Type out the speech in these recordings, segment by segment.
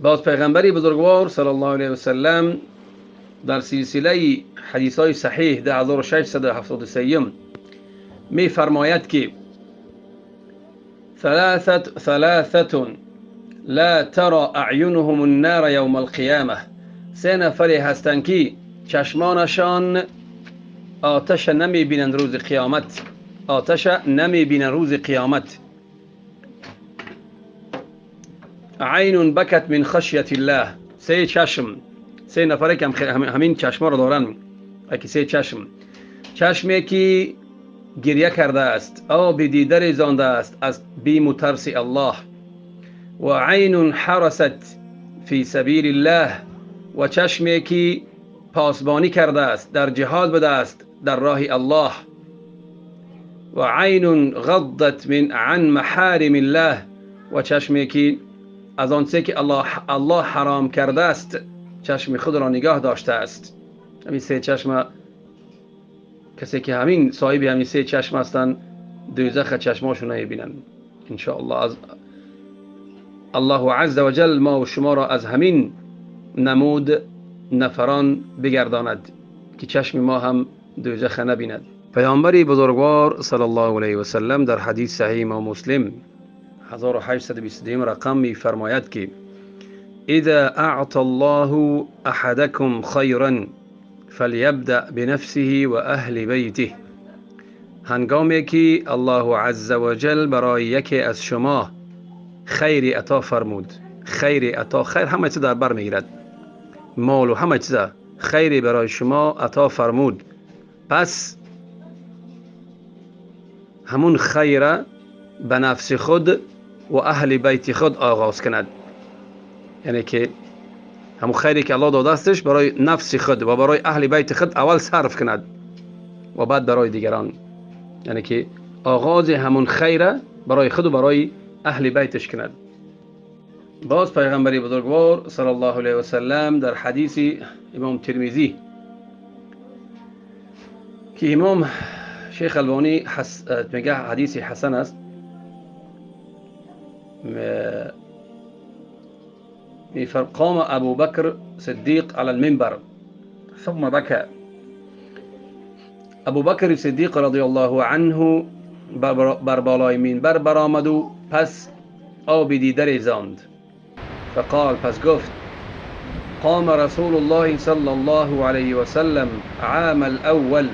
باز پیغمبری بزرگوار صلی الله علیه و سلم در سلسله حدیث های صحیح 10673 می فرماید که ثلاثة لا ترى اعینهم النار یوم القیامه. سه نفری هستند که چشمانشان آتش نمی بینند روز قیامت، آتش نمی بینند روز قیامت. عین بکت من خشیت الله. سه چشم، سه نفره که همین چشما رو دارن، که سه چشم، چشمی که گریه کرده است، آب دیده ریزانده است از بیم و ترس الله. و عین حرست فی سبیل الله، و چشمی که پاسبانی کرده است، در جهاد بوده است در راه الله. و عین غضت من عن محارم الله، و چشمی که از آنچه که الله حرام کرده است چشم خود را نگاه داشته است. همین سه چشم، کسی که همین صاحب همین سه چشم هستند دوزخ چشماشون نمیبینن ان شاء الله. از الله عز وجل ما و شما را از همین نمود نفران بگرداند که چشم ما هم دوزخ نبیند. پیامبر بزرگوار صلی الله علیه و سلم در حدیث صحیح امام مسلم 1822 رقم می فرماید که اذا اعطى الله احدكم خیرا فلیبدأ بنفسه و اهل بیته. هنگامی که الله عز وجل برای یکی از شما خیر عطا فرمود، خیر عطا، خیر همه چیز در بر میگیرد، مال و همه چیز، خیری برای شما عطا فرمود، پس همون خیر به نفس خود و اهل بیت خود آغاز کند. یعنی که همون خیری که الله داده استش برای نفس خود و برای اهل بیت خود اول صرف کند و بعد برای دیگران. یعنی که آغاز همون خیر برای خود و برای اهل بیتش کند. باز پیغمبری بزرگوار صلی الله علیه و سلم در حدیث امام ترمذی که امام شیخ البانی میگه حدیث حسن است، قام ابو بکر صدیق علی المنبر ثم بكى. ابو بکر صدیق رضی الله عنه بر بالای منبر برآمد و پس آب دیده ریزاند. فقال، پس گفت قام رسول الله صلی الله علیه و سلم عام الاول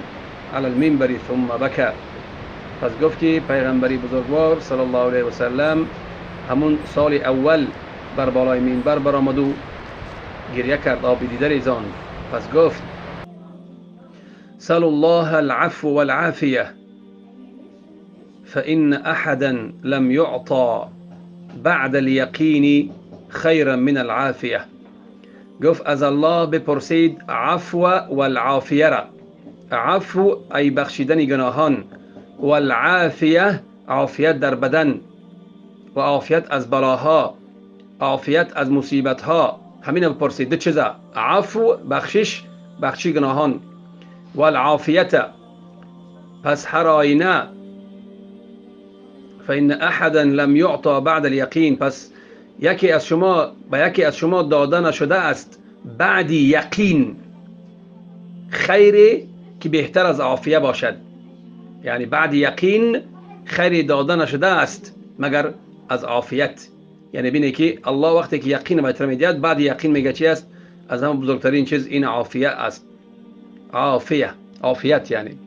علی المنبر ثم بكى. پس گفت که پیغمبری بزرگوار صلی الله علیه و سلم همون سال اول بر بالای منبر برآمد و گریه کرد، آب دیده ریزاند. پس گفت سلوا الله العفو والعافیه فإن أحدا لم يعطى بعد اليقين خيرا من العافية. گفت از الله بپرسید عفو والعافیه را. عفو ای بخشیدن گناهان، والعافیه عافیت در بدن و عافیت از بلاها، عافیت از مصیبتها. همین بپرسید دو چیزا، عفو بخشش، بخشی گناهان، والعافیت. پس هر آینه فإن أحدا لم يعطى بعد اليقين، پس یکی از شما به یکی از شما داده نشده است بعد یقین خیری که بهتر از عافیه باشد. یعنی بعد یقین خیری داده نشده است مگر از عافیت. یعنی بینه که الله وقتی که یقین به تو میدهد بعد یقین میگه چی است؟ از همه بزرگترین چیز این عافیه است. عافیه، عافیت یعنی.